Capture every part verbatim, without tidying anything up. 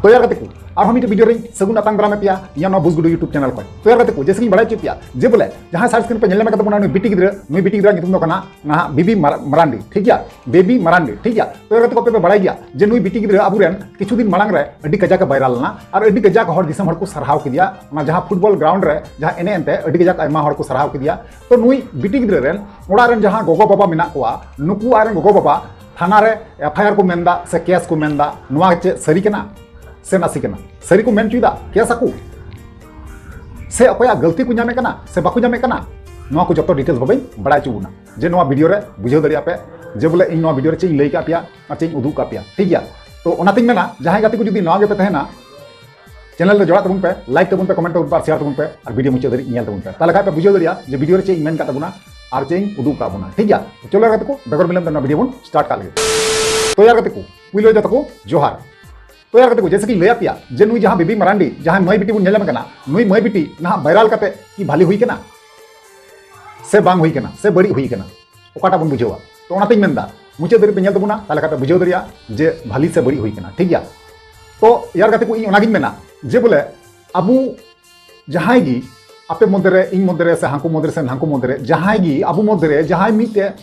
ᱛᱚ ᱭᱟᱨ ᱜᱟᱛᱮ ᱠᱚ, ᱟᱨᱦᱚᱸ ᱢᱤᱫᱴᱮᱱ ᱵᱷᱤᱰᱤᱭᱳ ᱨᱤᱧ ᱥᱟᱹᱜᱩᱱ ᱟᱛᱟᱝ ᱫᱟᱨᱟᱢᱮᱫ ᱯᱮᱭᱟ ᱤᱧᱟᱹᱜ ᱱᱚᱣᱟ ᱵᱩᱡᱽ ᱜᱩᱰᱩ YouTube ᱪᱮᱱᱮᱞ ᱠᱷᱚᱱ᱾ ᱛᱚ ᱭᱟᱨ ᱜᱟᱛᱮ ᱠᱚ, ᱡᱮᱭᱥᱮ ᱠᱤᱧ ᱵᱟᱲᱟᱭ ᱦᱚᱪᱚᱭᱮᱫ ᱯᱮᱭᱟ ᱡᱮ ᱵᱚᱞᱮ ᱡᱟᱦᱟᱸᱭ ᱥᱟᱭᱤᱰ ᱥᱠᱨᱤᱱ ᱯᱮ ᱧᱮᱞ ᱧᱟᱢᱮᱫ ᱠᱟᱱ ᱛᱟᱵᱚᱱᱟ, ᱱᱩᱭ ᱵᱤᱴᱤ ᱜᱤᱫᱽᱨᱟᱹ, ᱱᱩᱭ ᱵᱤᱴᱤ ᱜᱤᱫᱽᱨᱟᱹ ᱧᱩᱛᱩᱢ ᱫᱚ ᱠᱟᱱᱟ ᱱᱟᱦᱟᱜ ᱵᱤᱵᱤ ᱢᱟᱨ-, ᱢᱟᱨᱟᱱᱰᱤ, ᱴᱷᱤᱠ ᱜᱮᱭᱟ, ᱵᱮᱵᱤ ᱢᱟᱨᱟᱱᱰᱤ, ᱴᱷᱤᱠ ᱜᱮᱭᱟ᱾ ᱛᱚ ᱭᱟᱨ ᱜᱟᱛᱮ ᱠᱚ, ᱟᱯᱮ ᱯᱮ ᱵᱟᱲᱟᱭ ᱜᱮᱭᱟ ᱡᱮ ᱱᱩᱭ ᱵᱤᱴᱤ ᱜᱤᱫᱽᱨᱟᱹ ᱟᱵᱚᱨᱮᱱ ᱠᱤᱪᱷᱩ ᱫᱤᱱ ᱢᱟᱲᱟᱝ ᱨᱮ ᱟᱹᱰᱤ ᱠᱟᱡᱟᱠ ᱮ ᱵᱷᱟᱭᱨᱟᱞ ᱞᱮᱱᱟ ᱟᱨ ᱟᱹᱰᱤ ᱠᱟᱡᱟᱠ ᱦᱚᱲ ᱫᱤᱥᱚᱢ ᱦᱚᱲ ᱠᱚ ᱥᱟᱨᱦᱟᱣ ᱠᱮᱫᱮᱭᱟ᱾ ᱚᱱᱟ ᱡᱟᱦᱟᱸ ᱯᱷᱩᱴᱵᱚᱞ ᱜᱨᱟᱣᱩᱱᱰ ᱨᱮ ᱡᱟᱦᱟᱸ ᱮᱱᱮᱡ ᱮᱱᱛᱮ ᱟᱹᱰᱤ ᱠᱟᱡᱟᱠ ᱟᱭᱢᱟ ᱦᱚᱲ ᱠᱚ ᱥᱟᱨᱦᱟᱣ ᱠᱮᱫᱮᱭᱟ᱾ ᱛᱚ ᱱᱩᱭ ᱵᱤᱴᱤ ᱜᱤᱫᱽᱨᱟᱹ ᱨᱮᱱ ᱚᱲᱟᱜ ᱨᱮᱱ ᱡᱟᱦᱟᱸ ᱜᱚᱜᱚ ᱵᱟᱵᱟ ᱢᱮᱱᱟᱜ ᱠᱚᱣᱟ, ᱱᱩᱠᱩ ᱟᱡ ᱨᱮᱱ ᱜᱚᱜᱚ ᱵᱟᱵᱟ ᱛᱷᱟᱱᱟ ᱨᱮ ᱮᱯᱷ ᱟᱭ ᱟᱨ ᱠᱚ ᱢᱮᱱᱫᱟ ᱥᱮ ᱠᱮᱥ ᱠᱚ ᱢᱮᱱᱫᱟ, ᱱᱚᱣᱟ ᱪᱮᱫ ᱥᱟᱹᱨᱤ ᱠᱟᱱᱟ ᱥᱮ ᱱᱟᱥᱮ ᱠᱟᱱᱟ? ᱥᱟᱹᱨᱤ ᱠᱚ ᱢᱮᱱ ᱦᱚᱪᱚᱭᱮᱫᱟ ᱠᱮᱥ ᱟᱠᱚ, ᱥᱮ ᱚᱠᱚᱭᱟᱜ ᱜᱟᱹᱞᱛᱤ ᱠᱚ ᱧᱟᱢᱮ ᱠᱟᱱᱟ ᱥᱮ ᱵᱟᱠᱚ ᱧᱟᱢᱮ ᱠᱟᱱᱟ? ᱱᱚᱣᱟ ᱠᱚ ᱡᱚᱛᱚ ᱰᱤᱴᱮᱞᱥ ᱵᱟᱵᱮᱧ ᱵᱟᱲᱟᱭ ᱦᱚᱪᱚ ᱵᱚᱱᱟ, ᱡᱮ ᱱᱚᱣᱟ ᱵᱷᱤᱰᱤᱭᱳ ᱨᱮ ᱵᱩᱡᱷᱟᱹᱣ ᱫᱟᱲᱮᱭᱟᱜ ᱯᱮ ᱡᱮ ᱵᱚᱞᱮ ᱤᱧ ᱱᱚᱣᱟ ᱵᱷᱤᱰᱤᱭᱳ ᱨᱮ ᱪᱮᱫ ᱤᱧ ᱞᱟᱹᱭ ᱠᱟᱜ ᱯᱮᱭᱟ ᱟᱨ ᱪᱮᱫ ᱤᱧ ᱩᱫᱩᱜ ᱠᱟᱜ ᱯᱮᱭᱟ, ᱴᱷᱤᱠ ᱜᱮᱭᱟ? ᱛᱚ ᱚᱱᱟᱛᱤᱧ ᱢᱮᱱᱟ, ᱡᱟᱦᱟᱸᱭ ᱜᱟᱛᱮ ᱠᱚ ᱡᱩᱫᱤ ᱱᱚᱣᱟ ᱜᱮᱯᱮ ᱛᱟᱦᱮᱱᱟ, ᱪᱮᱱᱮᱞ ᱨᱮ ᱡᱚᱲᱟᱜ ᱛᱟᱵᱚᱱ ᱯᱮ, ᱞᱟᱭᱤᱠ ᱛᱟᱵᱚᱱ ᱯᱮ, ᱠᱚᱢᱮᱱᱴ ᱛᱟᱵᱚᱱ ᱯᱮ ᱟᱨ ᱥᱮᱭᱟᱨ ᱛᱟᱵᱚᱱ ᱯᱮ ᱟᱨ ᱵᱷᱤᱰᱤᱭᱳ ᱢᱩᱪᱟᱹᱫ ᱫᱷᱟᱹᱨᱤᱡ ᱧᱮᱞ ᱛᱟᱵᱚᱱ ᱯᱮ᱾ ᱛᱟᱦᱚᱞᱮ ᱠᱷᱟᱡ ᱯᱮ ᱵᱩᱡᱷᱟᱹᱣ ᱫᱟᱲᱮᱭᱟᱜᱼᱟ ᱡᱮ ᱵᱷᱤᱰᱤᱭᱳ ᱨᱮ ᱪᱮᱫ ᱤᱧ ᱢᱮᱱ ᱠᱟᱜ ᱛᱟᱵᱚᱱᱟ ᱟᱨ ᱪᱮᱫ ᱤᱧ ᱩᱫᱩᱜ ᱠᱟᱜ ᱵᱚᱱᱟ, ᱴᱷᱤᱠ ᱜᱮᱭᱟ? ᱛᱚ ᱪᱚᱞᱚ ᱜᱟᱛᱮ ᱠᱚ, ᱵᱮᱜᱚᱨ ᱵᱤᱞᱚᱢ ᱛᱮ ᱱᱚᱣᱟ ᱵᱷᱤᱰᱤᱭᱳ ᱵᱚᱱ ᱥᱴᱟᱨᱴ ᱠᱟᱜ ᱞᱮᱜᱮ᱾ ᱛᱚ ᱭᱟᱨ ᱜᱟᱛᱮ ᱠᱚ, ᱯᱩᱭᱞᱩ ᱡᱚᱛᱚ ᱠᱚ ᱡᱚᱦᱟᱨ᱾ ᱛᱚ ᱭᱟᱨ ᱜᱟᱛᱮ ᱠᱚ, ᱡᱮᱭᱥᱮ ᱠᱤᱧ ᱞᱟᱹᱭᱟᱫ ᱯᱮᱭᱟ ᱡᱮ ᱱᱩᱭ ᱡᱟᱦᱟᱸ ᱵᱮᱵᱤ ᱢᱟᱨᱟᱱᱰᱤ, ᱡᱟᱦᱟᱸᱭ ᱢᱟᱹᱭ ᱵᱤᱴᱤ ᱵᱚᱱ ᱧᱮᱞ ᱧᱟᱢᱮ ᱠᱟᱱᱟ, ᱱᱩᱭ ᱢᱟᱹᱭ ᱵᱤᱴᱤ ᱱᱟᱦᱟᱜ ᱵᱷᱟᱭᱨᱟᱞ ᱠᱟᱛᱮ ᱠᱤ ᱵᱷᱟᱞᱤ ᱦᱩᱭ ᱠᱟᱱᱟ ᱥᱮ ᱵᱟᱝ ᱦᱩᱭ ᱠᱟᱱᱟ ᱥᱮ ᱵᱟᱹᱲᱤᱡ ᱦᱩᱭ ᱠᱟᱱᱟ, ᱚᱠᱟᱴᱟᱜ ᱵᱚᱱ ᱵᱩᱡᱷᱟᱹᱣᱟ? ᱛᱚ ᱚᱱᱟᱛᱤᱧ ᱢᱮᱱᱫᱟ, ᱢᱩᱪᱟᱹᱫ ᱫᱷᱟᱹᱨᱤᱡ ᱯᱮ ᱧᱮᱞ ᱛᱟᱵᱚᱱᱟ, ᱛᱟᱦᱚᱞᱮ ᱠᱷᱟᱱ ᱯᱮ ᱵᱩᱡᱷᱟᱹᱣ ᱫᱟᱲᱮᱭᱟᱜᱼᱟ ᱡᱮ ᱵᱷᱟᱞᱤ ᱥᱮ ᱵᱟᱹᱲᱤᱡ ᱦᱩᱭ ᱠᱟᱱᱟ, ᱴᱷᱤᱠ ᱜᱮᱭᱟ? ᱛᱚ ᱭᱟᱨ ᱜᱟᱛᱮ ᱠᱚ, ᱤᱧ ᱚᱱᱟᱜᱤᱧ ᱢᱮᱱᱟ ᱡᱮ ᱵᱚᱞᱮ ᱟᱵᱚ ᱡᱟᱦᱟᱸᱭ ᱜᱮ, ᱟᱯᱮ ᱢᱚᱫᱽᱫᱷᱮ ᱨᱮ, ᱤᱧ ᱢᱚᱫᱽᱫᱷᱮ ᱨᱮ, ᱥᱮ ᱦᱟᱱᱠᱩ ᱢᱚᱫᱽᱫᱷᱮ ᱨᱮ, ᱥᱮ ᱱᱟᱱᱠᱩ ᱢᱚᱫᱽᱫᱷᱮ ᱨᱮ, ᱡᱟᱦᱟᱸᱭ ᱜᱮ ᱟᱵᱚ ᱢᱚᱫᱽᱫᱷᱮ ᱨᱮ ᱡᱟᱦᱟᱸᱭ ᱢᱤᱫᱴᱮᱡ,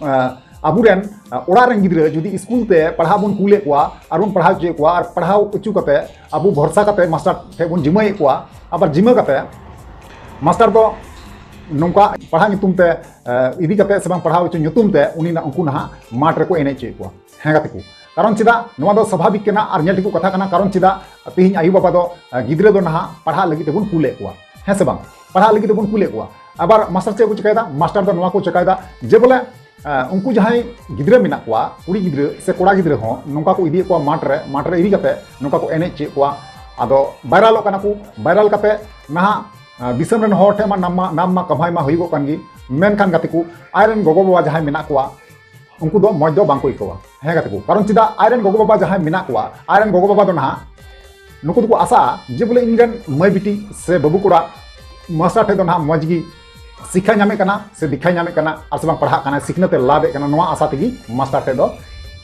ᱟᱸ, ᱟᱵᱚᱨᱮᱱ, ᱟᱸ, ᱚᱲᱟᱜ ᱨᱮᱱ ᱜᱤᱫᱽᱨᱟᱹ ᱡᱩᱫᱤ ᱥᱠᱩᱞ ᱛᱮ ᱯᱟᱲᱦᱟᱣ ᱵᱚᱱ ᱠᱩᱞᱮᱫ ᱠᱚᱣᱟ ᱟᱨ ᱵᱚᱱ ᱯᱟᱲᱦᱟᱣ ᱦᱚᱪᱚᱭᱮᱫ ᱠᱚᱣᱟ ᱟᱨ ᱯᱟᱲᱦᱟᱣ ᱦᱚᱪᱚ ᱠᱟᱛᱮ ᱟᱵᱚ ᱵᱷᱚᱨᱥᱟ ᱠᱟᱛᱮ ᱢᱟᱥᱴᱟᱨ ᱴᱷᱮᱱ ᱵᱚᱱ ᱡᱤᱢᱟᱹᱭᱮᱫ ᱠᱚᱣᱟ, ᱟᱵᱟᱨ ᱡᱤᱢᱟᱹ ᱠᱟᱛᱮ ᱢᱟᱥᱴᱟᱨ ᱫᱚ ᱱᱚᱝᱠᱟ ᱯᱟᱲᱦᱟᱣ ᱧᱩᱛᱩᱢ ᱛᱮ, ᱟᱸ, ᱤᱫᱤ ᱠᱟᱛᱮ ᱥᱮ ᱵᱟᱝ ᱯᱟᱲᱦᱟᱣ ᱦᱚᱪᱚ ᱧᱩᱛᱩᱢ ᱛᱮ ᱩᱱᱤ ᱱᱟ-, ᱩᱱᱠᱩ ᱱᱟᱦᱟᱜ ᱢᱟᱴᱷ ᱨᱮᱠᱚ ᱮᱱᱮᱡ ᱦᱚᱪᱚᱭᱮᱫ ᱠᱚᱣᱟ᱾ ᱦᱮᱸ ᱜᱟᱛᱮ ᱠᱚ, ᱠᱟᱨᱚᱱ ᱪᱮᱫᱟᱜ? ᱱᱚᱣᱟ ᱫᱚ ᱥᱟᱵᱷᱟᱵᱤᱠ ᱠᱟᱱᱟ ᱟᱨ ᱧᱮᱞ ᱴᱷᱤᱠᱚᱜ ᱠᱟᱛᱷᱟ ᱠᱟᱱᱟ᱾ ᱠᱟᱨᱚᱱ ᱪᱮᱫᱟᱜ? ᱛᱮᱦᱮᱧ ᱟᱭᱳ ᱵᱟᱵᱟ ᱫᱚ, ᱟᱸ, ᱜᱤᱫᱽᱨᱟᱹ ᱫᱚ ᱱᱟᱦᱟᱜ ᱯᱟᱲᱦᱟᱜ ᱞᱟᱹᱜᱤᱫ ᱛᱮᱵᱚᱱ ᱠᱩᱞᱮᱫ ᱠᱚᱣᱟ, ᱦᱮᱸ ᱥᱮ ᱵᱟᱝ? ᱯᱟᱲᱦᱟᱜ ᱞᱟᱹᱜᱤᱫ ᱛᱮᱵᱚᱱ ᱠᱩᱞᱮᱫ ᱠᱚᱣᱟ᱾ ᱟᱵᱟᱨ ᱢᱟᱥᱴᱟᱨ ᱪᱮᱫ ᱠᱚ ᱪᱤᱠᱟᱹᱭᱮᱫᱟ? ᱢᱟᱥᱴᱟᱨ ᱫᱚ ᱱᱚᱣᱟ ᱠᱚ ᱪᱤᱠᱟᱹᱭᱮᱫᱟ ᱡᱮ ᱵᱚᱞᱮ, ᱟᱸ, ᱩᱱᱠᱩ ᱡᱟᱦᱟᱸᱭ ᱜᱤᱫᱽᱨᱟᱹ ᱢᱮᱱᱟᱜ ᱠᱚᱣᱟ, ᱠᱩᱲᱤ ᱜᱤᱫᱽᱨᱟᱹ ᱥᱮ ᱠᱚᱲᱟ ᱜᱤᱫᱽᱨᱟᱹ ᱦᱚᱸ ᱱᱚᱝᱠᱟ ᱠᱚ ᱤᱫᱤᱭᱮᱫ ᱠᱚᱣᱟ ᱢᱟᱴᱷ ᱨᱮ, ᱢᱟᱴᱷ ᱨᱮ ᱤᱫᱤ ᱠᱟᱛᱮ ᱱᱚᱝᱠᱟ ᱠᱚ ᱮᱱᱮᱡ ᱦᱚᱪᱚᱭᱮᱫ ᱠᱚᱣᱟ᱾ ᱟᱫᱚ ᱵᱷᱟᱭᱨᱟᱞᱚᱜ ᱠᱟᱱᱟ ᱠᱚ, ᱵᱷᱟᱭᱨᱟᱞ ᱠᱟᱛᱮ ᱱᱟᱦᱟᱜ, ᱟᱸ, ᱫᱤᱥᱚᱢ ᱨᱮᱱ ᱦᱚᱲ ᱴᱷᱮᱱ ᱢᱟ ᱱᱟᱢ ᱢᱟ, ᱱᱟᱢ ᱢᱟ ᱠᱟᱢᱟᱭ ᱢᱟ ᱦᱩᱭᱩᱜᱚᱜ ᱠᱟᱱ ᱜᱮ, ᱢᱮᱱᱠᱷᱟᱱ ᱜᱟᱛᱮ ᱠᱚ, ᱟᱡ ᱨᱮᱱ ᱜᱚᱜᱚ ᱵᱟᱵᱟ ᱡᱟᱦᱟᱸᱭ ᱢᱮᱱᱟᱜ ᱠᱚᱣᱟ, ᱩᱱᱠᱩ ᱫᱚ ᱢᱚᱡᱽ ᱫᱚ ᱵᱟᱝ ᱠᱚ ᱟᱹᱭᱠᱟᱹᱣᱟ᱾ ᱦᱮᱸ ᱜᱟᱛᱮ ᱠᱚ, ᱠᱟᱨᱚᱱ ᱪᱮᱫᱟᱜ? ᱟᱡ ᱨᱮᱱ ᱜᱚᱜᱚ ᱵᱟᱵᱟ ᱡᱟᱦᱟᱸᱭ ᱢᱮᱱᱟᱜ ᱠᱚᱣᱟ, ᱟᱡ ᱨᱮᱱ ᱜᱚᱜᱚ ᱵᱟᱵᱟ ᱫᱚ ᱱᱟᱦᱟᱜ ᱱᱩᱠᱩ ᱫᱚᱠᱚ ᱟᱥᱟᱜᱼᱟ ᱡᱮ ᱵᱚᱞᱮ ᱤᱧ ᱨᱮᱱ ᱢᱟᱹᱭ ᱵᱤᱴᱤ ᱥᱮ ᱵᱟᱹᱵᱩ ᱠᱚᱲᱟ ᱢᱟᱥᱴᱟᱨ ᱴᱷᱮᱱ ᱫᱚ ᱱᱟᱦᱟᱜ ᱢᱚᱡᱽ ᱜᱮ ᱥᱤᱠᱠᱷᱟ ᱧᱟᱢᱮᱫ ᱠᱟᱱᱟ ᱥᱮ ᱫᱤᱠᱠᱷᱟᱭ ᱧᱟᱢᱮᱫ ᱠᱟᱱᱟ ᱟᱨ ᱥᱮ ᱵᱟᱝ ᱯᱟᱲᱦᱟᱜ ᱠᱟᱱᱟᱭ, ᱥᱤᱠᱷᱱᱟᱹᱛ ᱮ ᱞᱟᱵᱷ ᱮᱫ ᱠᱟᱱᱟ, ᱱᱚᱣᱟ ᱟᱥᱟ ᱛᱮᱜᱮ ᱢᱟᱥᱴᱟᱨ ᱴᱷᱮᱱ ᱫᱚ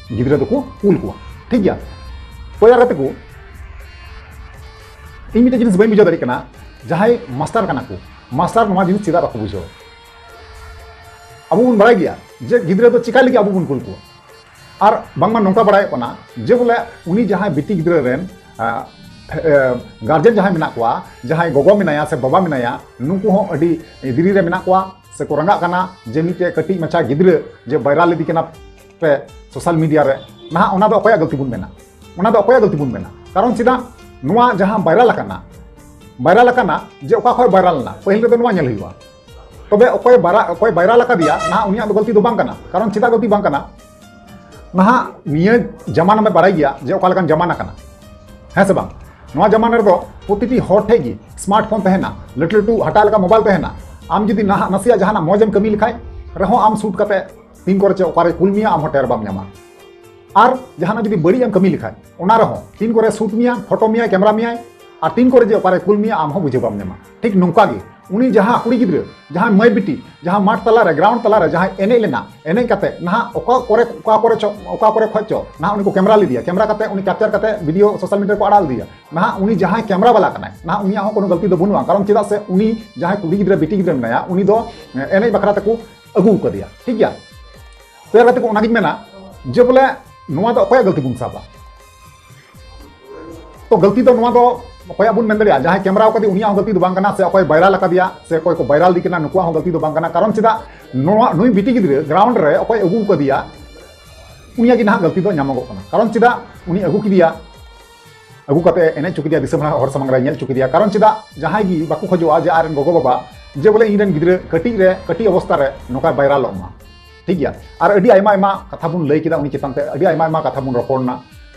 ᱜᱤᱫᱽᱨᱟᱹ ᱫᱚᱠᱚ ᱠᱩᱞ ᱠᱚᱣᱟ᱾ ᱴᱷᱤᱠ ᱜᱮᱭᱟ? ᱛᱚ ᱭᱟᱨ ᱜᱟᱛᱮ ᱠᱚ, ᱤᱧ ᱢᱤᱫᱴᱮᱡ ᱡᱤᱱᱤᱥ ᱵᱟᱹᱧ ᱵᱩᱡᱷᱟᱹᱣ ᱫᱟᱲᱮᱭᱟᱜ ᱠᱟᱱᱟ, ᱡᱟᱦᱟᱸᱭ ᱢᱟᱥᱴᱟᱨ ᱠᱟᱱᱟ ᱠᱚ, ᱢᱟᱥᱴᱟᱨ ᱱᱚᱣᱟ ᱡᱤᱱᱤᱥ ᱪᱮᱫᱟᱜ ᱵᱟᱠᱚ ᱵᱩᱡᱷᱟᱹᱣᱟ? ᱟᱵᱚ ᱵᱚᱱ ᱵᱟᱲᱟᱭ ᱜᱮᱭᱟ ᱡᱮ ᱜᱤᱫᱽᱨᱟᱹ ᱫᱚ ᱪᱤᱠᱟ ᱞᱟᱹᱜᱤᱫ ᱟᱵᱚ ᱵᱚᱱ ᱠᱩᱞ ᱠᱚᱣᱟ, ᱟᱨ ᱵᱟᱝᱢᱟ ᱱᱚᱝᱠᱟ ᱵᱟᱲᱟᱭᱚᱜ ᱠᱟᱱᱟ ᱡᱮ ᱵᱚᱞᱮ ᱩᱱᱤ ᱡᱟᱦᱟᱸᱭ ᱵᱤᱴᱤ ᱜᱤᱫᱽᱨᱟᱹ ᱨᱮᱱ, ᱟ, ᱮ, ᱜᱟᱨᱡᱮᱱ ᱡᱟᱦᱟᱸᱭ ᱢᱮᱱᱟᱜ ᱠᱚᱣᱟ, ᱡᱟᱦᱟᱸᱭ ᱜᱚᱜᱚ ᱢᱮᱱᱟᱭᱟ ᱥᱮ ᱵᱟᱵᱟ ᱢᱮᱱᱟᱭᱟ, ᱱᱩᱠᱩ ᱦᱚᱸ ᱟᱹᱰᱤ ᱫᱮᱨᱤ ᱨᱮ ᱢᱮᱱᱟᱜ ᱠᱚᱣᱟ ᱥᱮ ᱠᱚ ᱨᱟᱸᱜᱟᱜ ᱠᱟᱱᱟ ᱡᱮ ᱢᱤᱫᱴᱮᱡ ᱠᱟᱹᱴᱤᱡ ᱢᱟᱪᱷᱟ ᱜᱤᱫᱽᱨᱟᱹ ᱡᱮ ᱵᱟᱭᱨᱟᱞ ᱤᱫᱤ ᱠᱟᱱᱟ ᱯᱮ ᱥᱳᱥᱟᱞ ᱢᱤᱰᱤᱭᱟ ᱨᱮ᱾ ᱱᱟᱦᱟᱜ ᱚᱱᱟ ᱫᱚ ᱚᱠᱚᱭᱟᱜ ᱜᱟᱹᱞᱛᱤ ᱵᱚᱱ ᱢᱮᱱᱟ? ᱚᱱᱟ ᱫᱚ ᱚᱠᱚᱭᱟᱜ ᱜᱟᱹᱞᱛᱤ ᱵᱚᱱ ᱢᱮᱱᱟ? ᱠᱟᱨᱚᱱ ᱪᱮᱫᱟᱜ ᱱᱚᱣᱟ ᱡᱟᱦᱟᱸ ᱵᱟᱭᱨᱟᱞ ᱟᱠᱟᱱᱟ, ᱵᱟᱭᱨᱟᱞ ᱟᱠᱟᱱᱟ ᱡᱮ ᱚᱠᱟ ᱠᱷᱚᱱ ᱵᱟᱭᱨᱟᱞ ᱞᱮᱱᱟ, ᱯᱟᱹᱦᱤᱞ ᱨᱮᱫᱚ ᱱᱚᱣᱟ ᱧᱮᱞ ᱦᱩᱭᱩᱜᱼᱟ᱾ ᱛᱚᱵᱮ ᱚᱠᱚᱭ ᱵᱟᱨᱟ-, ᱚᱠᱚᱭ ᱵᱟᱭᱨᱟᱞ ᱟᱠᱟᱫᱮᱭᱟ, ᱱᱟᱦᱟᱜ ᱩᱱᱤᱭᱟᱜ ᱫᱚ ᱜᱟᱹᱞᱛᱤ ᱫᱚ ᱵᱟᱝ ᱠᱟᱱᱟ᱾ ᱠᱟᱨᱚᱱ ᱪᱮᱫᱟᱜ ᱜᱟᱹᱞᱛᱤ ᱵᱟᱝ ᱠᱟᱱᱟ? ᱱᱟᱦᱟᱜ ᱱᱤᱭᱟᱹ ᱡᱟᱢᱟᱱᱟ ᱢᱮ ᱵᱟᱲᱟᱭ ᱜᱮᱭᱟ ᱡᱮ ᱚᱠᱟ ᱞᱮᱠᱟᱱ ᱡᱟᱢᱟᱱᱟ ᱠᱟᱱᱟ, ᱦᱮᱸ ᱥᱮ ᱵᱟᱝ? ᱱᱚᱣᱟ ᱡᱟᱢᱟᱱᱟ ᱨᱮᱫᱚ ᱯᱨᱚᱛᱤᱴᱤ ᱦᱚᱲ ᱴᱷᱮᱡ ᱜᱮ ᱥᱢᱟᱨᱴ ᱯᱷᱳᱱ ᱛᱟᱦᱮᱱᱟ, ᱞᱟᱹᱴᱩ ᱞᱟᱹᱴᱩ ᱦᱟᱴᱟᱜ ᱞᱮᱠᱟ ᱢᱳᱵᱟᱭᱤᱞ ᱛᱟᱦᱮᱱᱟ᱾ ᱟᱢ ᱡᱩᱫᱤ ᱱᱟᱦᱟᱜ ᱱᱟᱥᱮᱭᱟᱜ ᱡᱟᱦᱟᱱᱟᱜ ᱢᱚᱡᱽ ᱮᱢ ᱠᱟᱹᱢᱤ ᱞᱮᱠᱷᱟᱡ ᱨᱮᱦᱚᱸ, ᱟᱢ ᱥᱩᱴ ᱠᱟᱛᱮ ᱛᱤᱱ ᱠᱚᱨᱮ ᱪᱮ ᱚᱠᱟᱨᱮ ᱠᱩᱞ ᱢᱮᱭᱟ, ᱟᱢ ᱦᱚᱸ ᱴᱮᱨ ᱵᱟᱢ ᱧᱟᱢᱟ᱾ ᱟᱨ ᱡᱟᱦᱟᱱᱟᱜ ᱡᱩᱫᱤ ᱵᱟᱹᱲᱤᱡ ᱮᱢ ᱠᱟᱹᱢᱤ ᱞᱮᱠᱷᱟᱡ, ᱚᱱᱟ ᱨᱮᱦᱚᱸ ᱛᱤᱱ ᱠᱚᱨᱮ ᱥᱩᱴ ᱢᱮᱭᱟ, ᱯᱷᱳᱴᱳ ᱢᱮᱭᱟᱭ, ᱠᱮᱢᱨᱟ ᱢᱮᱭᱟᱭ, ᱟᱨ ᱛᱤᱱ ᱠᱚᱨᱮ ᱡᱮ ᱚᱠᱟᱨᱮ ᱠᱩᱞ ᱢᱮᱭᱟ, ᱟᱢ ᱦᱚᱸ ᱵᱩᱡᱷᱟᱹᱣ ᱵᱟᱢ ᱧᱟᱢᱟ᱾ ᱴᱷᱤᱠ ᱱᱚᱝᱠᱟ ᱜᱮ ᱩᱱᱤ ᱡᱟᱦᱟᱸ ᱠᱩᱲᱤ ᱜᱤᱫᱽᱨᱟᱹ, ᱡᱟᱦᱟᱸ ᱢᱟᱹᱭ ᱵᱤᱴᱤ, ᱡᱟᱦᱟᱸ ᱢᱟᱴᱷ ᱛᱟᱞᱟᱨᱮ, ᱜᱨᱟᱣᱩᱱᱰ ᱛᱟᱞᱟᱨᱮ ᱡᱟᱦᱟᱸᱭ ᱮᱱᱮᱡ ᱞᱮᱱᱟ, ᱮᱱᱮᱡ ᱠᱟᱛᱮ ᱱᱟᱦᱟᱜ ᱚᱠᱟ ᱠᱚᱨᱮ, ᱚᱠᱟ ᱠᱚᱨᱮ ᱪᱚ, ᱚᱠᱟ ᱠᱚᱨᱮ ᱠᱷᱚᱡ ᱪᱚ ᱱᱟᱦᱟᱜ ᱩᱱᱤ ᱠᱚ ᱠᱮᱢᱨᱟ ᱞᱮᱫᱮᱭᱟ, ᱠᱮᱢᱨᱟ ᱠᱟᱛᱮ ᱩᱱᱤ ᱠᱮᱯᱪᱟᱨ ᱠᱟᱛᱮ ᱵᱷᱤᱰᱤᱭᱳ ᱥᱳᱥᱟᱞ ᱢᱤᱰᱤᱭᱟ ᱨᱮᱠᱚ ᱟᱲᱟᱜ ᱞᱮᱫᱮᱭᱟ᱾ ᱱᱟᱦᱟᱜ ᱩᱱᱤ ᱡᱟᱦᱟᱸᱭ ᱠᱮᱢᱨᱟ ᱵᱟᱞᱟ ᱠᱟᱱᱟᱭ, ᱱᱟᱦᱟᱜ ᱩᱱᱤᱭᱟᱜ ᱦᱚᱸ ᱠᱳᱱᱳ ᱜᱟᱹᱞᱛᱤ ᱫᱚ ᱵᱟᱹᱱᱩᱜᱼᱟ, ᱠᱟᱨᱚᱱ ᱪᱮᱫᱟᱜ ᱥᱮ ᱩᱱᱤ ᱡᱟᱦᱟᱸᱭ ᱠᱩᱲᱤ ᱜᱤᱫᱽᱨᱟᱹ, ᱵᱤᱴᱤ ᱜᱤᱫᱽᱨᱟᱹ ᱢᱮᱱᱟᱭᱟ, ᱩᱱᱤ ᱫᱚ ᱮᱱᱮᱡ ᱵᱟᱠᱷᱨᱟ ᱛᱮᱠᱚ ᱟᱹᱜᱩ ᱟᱠᱟᱫᱮᱭᱟ, ᱴᱷᱤᱠ ᱜᱮᱭᱟ᱾ ᱛᱚ ᱮᱨ ᱠᱟᱛᱮ ᱠᱚ ᱚᱱᱟᱜᱤᱧ ᱢᱮᱱᱟ ᱡᱮ ᱵᱚᱞᱮ ᱱᱚᱣᱟ ᱫᱚ ᱚᱠᱚᱭᱟᱜ ᱜᱟᱹᱞᱛᱤ ᱵᱚᱱ ᱥᱟᱵᱟ? ᱛᱚ ᱜᱟᱹᱞᱛᱤ ᱫᱚ ᱱᱚᱣᱟ ᱫᱚ ᱚᱠᱚᱭᱟᱜ ᱵᱚᱱ ᱢᱮᱱ ᱫᱟᱲᱮᱭᱟᱜᱼᱟ? ᱡᱟᱦᱟᱸᱭ ᱠᱮᱢᱨᱟ ᱟᱠᱟᱫᱮ ᱩᱱᱤᱭᱟᱜ ᱦᱚᱸ ᱜᱟᱹᱞᱛᱤ ᱫᱚ ᱵᱟᱝ ᱠᱟᱱᱟ, ᱥᱮ ᱚᱠᱚᱭ ᱵᱟᱭᱨᱟᱞ ᱟᱠᱟᱫᱮᱭᱟ ᱥᱮ ᱚᱠᱚᱭ ᱠᱚ ᱵᱟᱭᱨᱟᱞ ᱫᱤ ᱠᱟᱱᱟ ᱱᱩᱠᱩᱣᱟᱜ ᱦᱚᱸ ᱜᱟᱹᱞᱛᱤ ᱫᱚ ᱵᱟᱝ ᱠᱟᱱᱟ᱾ ᱠᱟᱨᱚᱱ ᱪᱮᱫᱟᱜ ᱱᱚᱣᱟ ᱱᱩᱭ ᱵᱤᱴᱤ ᱜᱤᱫᱽᱨᱟᱹ ᱜᱨᱟᱣᱩᱱᱰ ᱨᱮ ᱚᱠᱚᱭ ᱟᱹᱜᱩ ᱟᱠᱟᱫᱮᱭᱟ ᱩᱱᱤᱭᱟᱜ ᱜᱮ ᱱᱟᱦᱟᱜ ᱜᱟᱹᱞᱛᱤ ᱫᱚ ᱧᱟᱢᱚᱜᱚᱜ ᱠᱟᱱᱟ᱾ ᱠᱟᱨᱚᱱ ᱪᱮᱫᱟᱜ ᱩᱱᱤ ᱟᱹᱜᱩ ᱠᱮᱫᱮᱭᱟ, ᱟᱹᱜᱩ ᱠᱟᱛᱮ ᱮᱱᱮᱡ ᱦᱚᱪᱚ ᱠᱮᱫᱮᱭᱟ, ᱫᱤᱥᱚᱢ ᱦᱚᱲ ᱥᱟᱢᱟᱝ ᱨᱮ ᱧᱮᱞ ᱦᱚᱪᱚ ᱠᱮᱫᱮᱭᱟ? ᱠᱟᱨᱚᱱ ᱪᱮᱫᱟᱜ ᱡᱟᱦᱟᱸᱭ ᱜᱮ ᱵᱟᱠᱚ ᱠᱷᱚᱡᱚᱜᱼᱟ ᱡᱮ ᱟᱡ ᱨᱮᱱ ᱜᱚᱜᱚ ᱵᱟᱵᱟ ᱡᱮ ᱵᱚᱞᱮ ᱤᱧ ᱨᱮᱱ ᱜᱤᱫᱽᱨᱟᱹ ᱠᱟᱹᱴᱤᱡ ᱨᱮ, ᱠᱟᱹᱴᱤᱡ ᱚᱵᱚᱥᱛᱟ ᱨᱮ ᱱᱚᱝᱠᱟ ᱵᱟᱭᱨᱟᱞᱚᱜ ᱢᱟ, ᱴᱷᱤᱠ ᱜᱮᱭᱟ? ᱟᱨ ᱟᱹᱰᱤ ᱟᱭᱢᱟ ᱟᱭᱢᱟ ᱠᱟᱛᱷᱟ ᱵᱚᱱ ᱞᱟᱹᱭ ᱠᱮᱫᱟ ᱩᱱᱤ ᱪᱮᱛᱟᱱ ᱛᱮ, ᱟᱹᱰᱤ ᱟᱭᱢᱟ ᱟᱭᱢᱟ ᱠᱟᱛᱷᱟ ᱵᱚᱱ ᱨᱚᱯᱚᱲ ᱮᱱᱟ᱾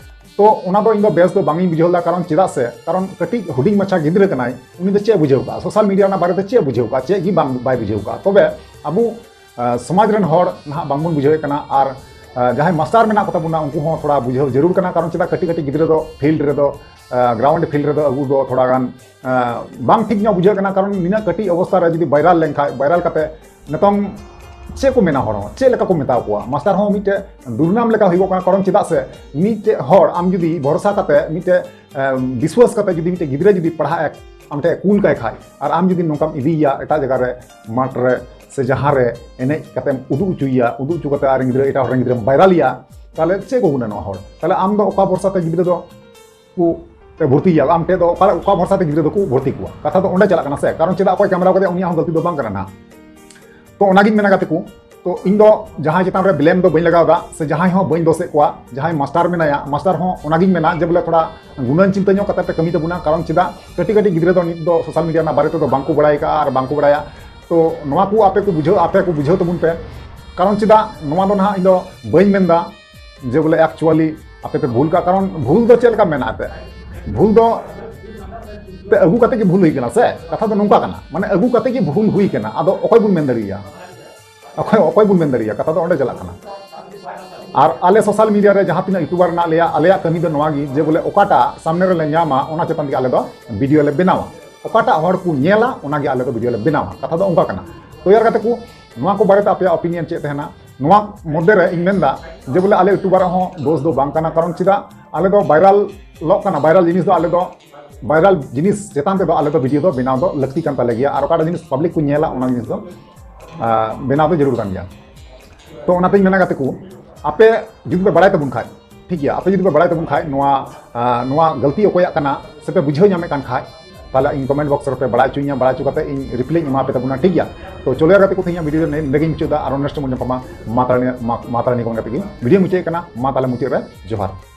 ᱛᱚ ᱚᱱᱟ ᱫᱚ ᱤᱧ ᱫᱚ ᱵᱮᱥ ᱫᱚ ᱵᱟᱝ ᱤᱧ ᱵᱩᱡᱷᱟᱹᱣ ᱞᱮᱫᱟ, ᱠᱟᱨᱚᱱ ᱪᱮᱫᱟᱜ ᱥᱮ, ᱠᱟᱨᱚᱱ ᱠᱟᱹᱴᱤᱡ ᱦᱩᱰᱤᱧ ᱢᱟᱪᱷᱟ ᱜᱤᱫᱽᱨᱟᱹ ᱠᱟᱱᱟᱭ, ᱩᱱᱤ ᱫᱚ ᱪᱮᱫ ᱮ ᱵᱩᱡᱷᱟᱹᱣ ᱠᱟᱜᱼᱟ? ᱥᱳᱥᱟᱞ ᱢᱤᱰᱤᱭᱟ ᱚᱱᱟ ᱵᱟᱨᱮᱛᱮ ᱪᱮᱫ ᱮ ᱵᱩᱡᱷᱟᱹᱣ ᱠᱟᱜᱼᱟ? ᱪᱮᱫ ᱜᱮ ᱵᱟᱝ, ᱵᱟᱭ ᱵᱩᱡᱷᱟᱹᱣ ᱠᱟᱜᱼᱟ᱾ ᱛᱚᱵᱮ ᱟᱵᱚ, ᱟᱸ, ᱥᱚᱢᱟᱡᱽ ᱨᱮᱱ ᱦᱚᱲ ᱱᱟᱦᱟᱜ ᱵᱟᱝᱵᱚᱱ ᱵᱩᱡᱷᱟᱹᱣᱮᱫ ᱠᱟᱱᱟ, ᱟᱨ, ᱟᱸ, ᱡᱟᱦᱟᱸᱭ ᱢᱟᱥᱴᱟᱨ ᱢᱮᱱᱟᱜ ᱠᱚᱛᱟ ᱵᱚᱱᱟ ᱩᱱᱠᱩ ᱦᱚᱸ ᱛᱷᱚᱲᱟ ᱵᱩᱡᱷᱟᱹᱣ ᱡᱟᱹᱨᱩᱲ ᱠᱟᱱᱟ, ᱠᱟᱨᱚᱱ ᱪᱮᱫᱟᱜ ᱠᱟᱹᱴᱤᱡ ᱠᱟᱹᱴᱤᱡ ᱜᱤᱫᱽᱨᱟᱹ ᱫᱚ ᱯᱷᱤᱞᱰ ᱨᱮᱫᱚ, ᱟᱸ, ᱜᱨᱟᱣᱩᱱᱰ ᱯᱷᱤᱞᱰ ᱨᱮᱫᱚ ᱟᱹᱜᱩ ᱫᱚ ᱛᱷᱚᱲᱟ ᱜᱟᱱ, ᱟᱸ, ᱵᱟᱝ ᱴᱷᱤᱠ ᱧᱚᱜ ᱵᱩᱡᱷᱟᱹᱜ ᱠᱟᱱᱟ, ᱠᱟᱨᱚᱱ ᱱᱤᱱᱟᱹᱜ ᱠᱟᱹᱴᱤᱡ ᱚᱵᱚᱥᱛᱟ ᱨᱮ ᱡᱩᱫᱤ ᱵᱟᱭᱨᱟᱞ ᱞᱮᱱᱠᱷᱟᱡ, ᱵᱟᱭᱨᱟᱞ ᱠᱟᱛᱮ ᱱᱤᱛᱚᱝ ᱪᱮᱫ ᱠᱚ ᱢᱮᱱᱟ ᱦᱚᱲ ᱦᱚᱸ, ᱪᱮᱫ ᱞᱮᱠᱟ ᱠᱚ ᱢᱮᱛᱟ ᱠᱚᱣᱟ? ᱢᱟᱥᱴᱟᱨ ᱦᱚᱸ ᱢᱤᱫᱴᱮᱡ ᱫᱩᱨᱱᱟᱢ ᱞᱮᱠᱟ ᱦᱩᱭᱩᱜᱚᱜ ᱠᱟᱱᱟ᱾ ᱠᱟᱨᱚᱱ ᱪᱮᱫᱟᱜ ᱥᱮ ᱢᱤᱫᱴᱮᱡ ᱦᱚᱲ ᱟᱢ ᱡᱩᱫᱤ ᱵᱷᱚᱨᱥᱟ ᱠᱟᱛᱮ, ᱢᱤᱫᱴᱮᱡ ᱮᱢ, ᱵᱤᱥᱣᱟᱥ ᱠᱟᱛᱮ ᱡᱩᱫᱤ ᱢᱤᱫᱴᱮᱡ ᱜᱤᱫᱽᱨᱟᱹ ᱡᱩᱫᱤ ᱯᱟᱲᱦᱟᱜ ᱮ ᱟᱢ ᱴᱷᱮᱡ ᱠᱩᱞ ᱠᱟᱭ ᱠᱷᱟᱡ, ᱟᱨ ᱟᱢ ᱡᱩᱫᱤ ᱱᱚᱝᱠᱟᱢ ᱤᱫᱤᱭᱮᱭᱟ ᱮᱴᱟᱜ ᱡᱟᱭᱜᱟ ᱨᱮ, ᱢᱟᱴᱷ ᱨᱮ ᱥᱮ ᱡᱟᱦᱟᱸ ᱨᱮ ᱮᱱᱮᱡ ᱠᱟᱛᱮᱢ ᱩᱫᱩᱜ ᱦᱚᱪᱚᱭᱮᱭᱟ, ᱩᱫᱩᱜ ᱦᱚᱪᱚ ᱠᱟᱛᱮ ᱟᱨ ᱜᱤᱫᱽᱨᱟᱹ, ᱮᱴᱟᱜ ᱦᱚᱲ ᱨᱮᱱ ᱜᱤᱫᱽᱨᱟᱹᱢ ᱵᱷᱟᱭᱨᱟᱞᱮᱭᱟ, ᱛᱟᱦᱞᱮ ᱪᱮᱫ ᱠᱚ ᱜᱩᱱᱟᱹᱱᱚᱜᱼᱟ ᱦᱚᱲ? ᱛᱟᱦᱞᱮ ᱟᱢ ᱫᱚ ᱚᱠᱟ ᱵᱷᱚᱨᱥᱟ ᱛᱮ ᱜᱤᱫᱽᱨᱟᱹ ᱫᱚ ᱠᱚ ᱛᱮ ᱵᱷᱚᱨᱛᱤᱭᱮᱭᱟ, ᱟᱢ ᱴᱷᱮᱡ ᱫᱚ ᱚᱠᱟ, ᱚᱠᱟ ᱵᱷᱚᱨᱥᱟ ᱛᱮ ᱜᱤᱫᱽᱨᱟᱹ ᱫᱚᱠᱚ ᱵᱷᱚᱨᱛᱤ ᱠᱚᱣᱟ? ᱠᱟᱛᱷᱟ ᱫᱚ ᱚᱸᱰᱮ ᱪᱟᱞᱟᱜ ᱠᱟᱱᱟ ᱥᱮ᱾ ᱠᱟᱨᱚᱱ ᱪᱮᱫᱟᱜ ᱚᱠᱚᱭ ᱠᱮᱢᱮᱨᱟ ᱠᱟᱫᱮᱭᱟ, ᱩᱱᱤᱭᱟᱜ ᱦᱚᱸ ᱜᱟᱹᱞᱛᱤ ᱫᱚ ᱵᱟᱝ ᱠᱟᱱᱟ ᱱᱟᱦᱟᱜ᱾ ᱛᱚ ᱚᱱᱟᱜᱤᱧ ᱢᱮᱱᱟ ᱜᱟᱛᱮ ᱠᱚ, ᱛᱚ ᱤᱧ ᱫᱚ ᱡᱟᱦᱟᱸᱭ ᱪᱮᱛᱟᱱ ᱨᱮ ᱵᱞᱮᱢ ᱫᱚ ᱵᱟᱹᱧ ᱞᱟᱜᱟᱣ ᱮᱫᱟ, ᱥᱮ ᱡᱟᱦᱟᱸᱭ ᱦᱚᱸ ᱵᱟᱹᱧ ᱫᱳᱥᱮᱫ ᱠᱚᱣᱟ᱾ ᱡᱟᱦᱟᱸᱭ ᱢᱟᱥᱴᱟᱨ ᱢᱮᱱᱟᱭᱟ, ᱢᱟᱥᱴᱟᱨ ᱦᱚᱸ ᱚᱱᱟᱜᱤᱧ ᱢᱮᱱᱟ ᱡᱮ ᱵᱚᱞᱮ ᱛᱷᱚᱲᱟ ᱜᱩᱱᱟᱹᱱ ᱪᱤᱱᱛᱟᱹ ᱧᱚᱜ ᱠᱟᱛᱮ ᱯᱮ ᱠᱟᱹᱢᱤ ᱛᱟᱵᱚᱱᱟ᱾ ᱠᱟᱨᱚᱱ ᱪᱮᱫᱟᱜ ᱠᱟᱹᱴᱤᱡ ᱠᱟᱹᱴᱤᱡ ᱜᱤᱫᱽᱨᱟᱹ ᱫᱚ ᱱᱤᱛ ᱫᱚ ᱥᱳᱥᱟᱞ ᱢᱤᱰᱤᱭᱟ ᱨᱮᱱᱟᱜ ᱵᱟᱨᱮ ᱛᱮᱫᱚ ᱵᱟᱝᱠᱚ ᱵᱟᱲᱟᱭ ᱠᱟᱜᱼᱟ ᱟᱨ ᱵᱟᱝᱠᱚ ᱵᱟᱲᱟᱭᱟ᱾ ᱛᱚ ᱱᱚᱣᱟ ᱠᱚ ᱟᱯᱮ ᱠᱚ ᱵᱩᱡᱷᱟᱹᱣ, ᱟᱯᱮ ᱠᱚ ᱵᱩᱡᱷᱟᱹᱣ ᱛᱟᱵᱚᱱ ᱯᱮ᱾ ᱠᱟᱨᱚᱱ ᱪᱮᱫᱟᱜ ᱱᱚᱣᱟ ᱫᱚ ᱱᱟᱦᱟᱜ ᱤᱧ ᱫᱚ ᱵᱟᱹᱧ ᱢᱮᱱᱫᱟ ᱡᱮ ᱵᱚᱞᱮ actually ᱟᱯᱮ ᱯᱮ ᱵᱷᱩᱞ ᱠᱟᱜ᱾ ᱠᱟᱨᱚᱱ ᱵᱷᱩᱞ ᱫᱚ ᱪᱮᱫ ᱞᱮᱠᱟ ᱢᱮᱱᱟᱜᱼᱟ ᱮᱱᱛᱮᱫ? ᱵᱷᱩᱞ ᱫᱚ ᱯᱮ ᱟᱹᱜᱩ ᱠᱟᱛᱮ ᱜᱮ ᱵᱷᱩᱞ ᱦᱩᱭ ᱠᱟᱱᱟ ᱥᱮ? ᱠᱟᱛᱷᱟ ᱫᱚ ᱱᱚᱝᱠᱟ ᱠᱟᱱᱟ, ᱢᱟᱱᱮ ᱟᱹᱜᱩ ᱠᱟᱛᱮ ᱜᱮ ᱵᱷᱩᱞ ᱦᱩᱭ ᱠᱟᱱᱟ᱾ ᱟᱫᱚ ᱚᱠᱚᱭ ᱵᱚᱱ ᱢᱮᱱ ᱫᱟᱲᱮᱭᱟᱭᱟ? ᱚᱠᱚᱭ, ᱚᱠᱚᱭ ᱵᱚᱱ ᱢᱮᱱ ᱫᱟᱲᱮᱭᱟᱭᱟ? ᱠᱟᱛᱷᱟ ᱫᱚ ᱚᱸᱰᱮ ᱪᱟᱞᱟᱜ ᱠᱟᱱᱟ᱾ ᱟᱨ ᱟᱞᱮ ᱥᱳᱥᱟᱞ ᱢᱤᱰᱤᱭᱟ ᱨᱮ ᱡᱟᱦᱟᱸ ᱛᱤᱱᱟᱹᱜ ᱤᱭᱩᱴᱩᱵᱟᱨ ᱢᱮᱱᱟᱜ ᱞᱮᱭᱟ, ᱟᱞᱮᱭᱟᱜ ᱠᱟᱹᱢᱤ ᱫᱚ ᱱᱚᱣᱟ ᱜᱮ ᱡᱮ ᱵᱚᱞᱮ ᱚᱠᱟᱴᱟᱜ ᱥᱟᱢᱱᱮ ᱨᱮᱞᱮ ᱧᱟᱢᱟ, ᱚᱱᱟ ᱪᱮᱛᱟᱱ ᱛᱮᱜᱮ ᱟᱞᱮ ᱫᱚ ᱵᱷᱤᱰᱤᱭᱳ ᱞᱮ ᱵᱮᱱᱟᱣᱟ᱾ ᱚᱠᱟᱴᱟᱜ ᱦᱚᱲ ᱠᱚ ᱧᱮᱞᱟ, ᱚᱱᱟᱜᱮ ᱟᱞᱮ ᱫᱚ ᱵᱷᱤᱰᱤᱭᱳ ᱞᱮ ᱵᱮᱱᱟᱣᱟ᱾ ᱠᱟᱛᱷᱟ ᱫᱚ ᱚᱱᱠᱟ ᱠᱟᱱᱟ᱾ ᱛᱚ ᱭᱟᱨ ᱜᱟᱛᱮ ᱠᱚ, ᱱᱚᱣᱟ ᱠᱚ ᱵᱟᱨᱮᱛᱮ ᱟᱯᱮᱭᱟᱜ ᱚᱯᱤᱱᱤᱭᱚᱱ ᱪᱮᱫ ᱛᱟᱦᱮᱱᱟ? ᱱᱚᱣᱟ ᱢᱚᱫᱽᱫᱷᱮ ᱨᱮ ᱤᱧ ᱢᱮᱱᱫᱟ ᱡᱮ ᱵᱚᱞᱮ ᱟᱞᱮ ᱤᱭᱩᱴᱩᱵᱟᱨ ᱟᱜ ᱦᱚᱸ ᱫᱳᱥ ᱫᱚ ᱵᱟᱝ ᱠᱟᱱᱟ, ᱠᱟᱨᱚᱱ ᱪᱮᱫᱟᱜ ᱟᱞᱮ ᱫᱚ ᱵᱷᱟᱭᱨᱟᱞᱚᱜ ᱠᱟᱱᱟ, ᱵᱷᱟᱭᱨᱟᱞ ᱡᱤᱱᱤᱥ ᱫᱚ ᱟᱞᱮ ᱫᱚ, ᱵᱷᱟᱭᱨᱟᱞ ᱡᱤᱱᱤᱥ ᱪᱮᱛᱟᱱ ᱛᱮᱫᱚ ᱟᱞᱮ ᱫᱚ ᱵᱷᱤᱰᱤᱭᱳ ᱫᱚ ᱵᱮᱱᱟᱣ ᱫᱚ ᱞᱟᱹᱠᱛᱤ ᱠᱟᱱ ᱛᱟᱞᱮ ᱜᱮᱭᱟ᱾ ᱟᱨ ᱚᱠᱟᱴᱟᱜ ᱡᱤᱱᱤᱥ ᱯᱟᱵᱽᱞᱤᱠ ᱠᱚ ᱧᱮᱞᱟ, ᱚᱱᱟ ᱡᱤᱱᱤᱥ ᱫᱚ, ᱟ, ᱵᱮᱱᱟᱣ ᱫᱚ ᱡᱟᱹᱨᱩᱲ ᱠᱟᱱ ᱜᱮᱭᱟ᱾ ᱛᱚ ᱚᱱᱟᱛᱤᱧ ᱢᱮᱱᱟ ᱜᱟᱛᱮ ᱠᱚ, ᱟᱯᱮ ᱡᱩᱫᱤ ᱯᱮ ᱵᱟᱲᱟᱭ ᱛᱟᱵᱚᱱ ᱠᱷᱟᱡ, ᱴᱷᱤᱠ ᱜᱮᱭᱟ, ᱟᱯᱮ ᱡᱩᱫᱤ ᱯᱮ ᱵᱟᱲᱟᱭ ᱛᱟᱵᱚᱱ ᱠᱷᱟᱡ ᱱᱚᱣᱟ, ᱟ, ᱱᱚᱣᱟ ᱜᱟᱹᱞᱛᱤ ᱚᱠᱚᱭᱟᱜ ᱠᱟᱱᱟ ᱥᱮᱯᱮ ᱵᱩᱡᱷᱟᱹᱣ ᱧᱟᱢᱮᱫ ᱠᱟᱱ ᱠᱷᱟᱡ, ᱛᱟᱦᱞᱮ ᱤᱧ ᱠᱚᱢᱮᱱᱴ ᱵᱚᱠᱥ ᱨᱮᱯᱮ ᱵᱟᱲᱟᱭ ᱦᱚᱪᱚᱧᱟ, ᱵᱟᱲᱟᱭ ᱦᱚᱪᱚ ᱠᱟᱛᱮ ᱤᱧ ᱨᱤᱯᱞᱟᱭ ᱤᱧ ᱮᱢᱟ ᱯᱮ ᱛᱟᱵᱚᱱᱟ, ᱴᱷᱤᱠ ᱜᱮᱭᱟ? ᱛᱚ ᱪᱚᱞᱚ ᱭᱟᱨ ᱜᱟᱛᱮ ᱠᱚ, ᱛᱮᱦᱮᱧᱟᱜ ᱵᱷᱤᱰᱤᱭᱳ ᱫᱚ ᱱᱚᱰᱮ ᱜᱤᱧ ᱢᱩᱪᱟᱹᱫᱟ᱾ ᱟᱨᱚ ᱱᱮᱠᱥᱴ ᱢᱚᱡᱽ ᱧᱟᱯᱟᱢᱟ, ᱢᱟ ᱛᱟᱦᱞᱮ, ᱢᱟ, ᱢᱟ ᱛᱟᱦᱞᱮ ᱱᱤᱭᱟᱹ ᱠᱚ ᱠᱟᱛᱮ ᱜᱮ ᱵᱷᱤᱰᱤᱭᱳ ᱢᱩᱪᱟᱹᱫ ᱠᱟᱱᱟ᱾ ᱢᱟ ᱛᱟᱦᱞᱮ ᱢᱩᱪᱟᱹᱫ ᱨᱮ ᱡᱚᱦᱟᱨ᱾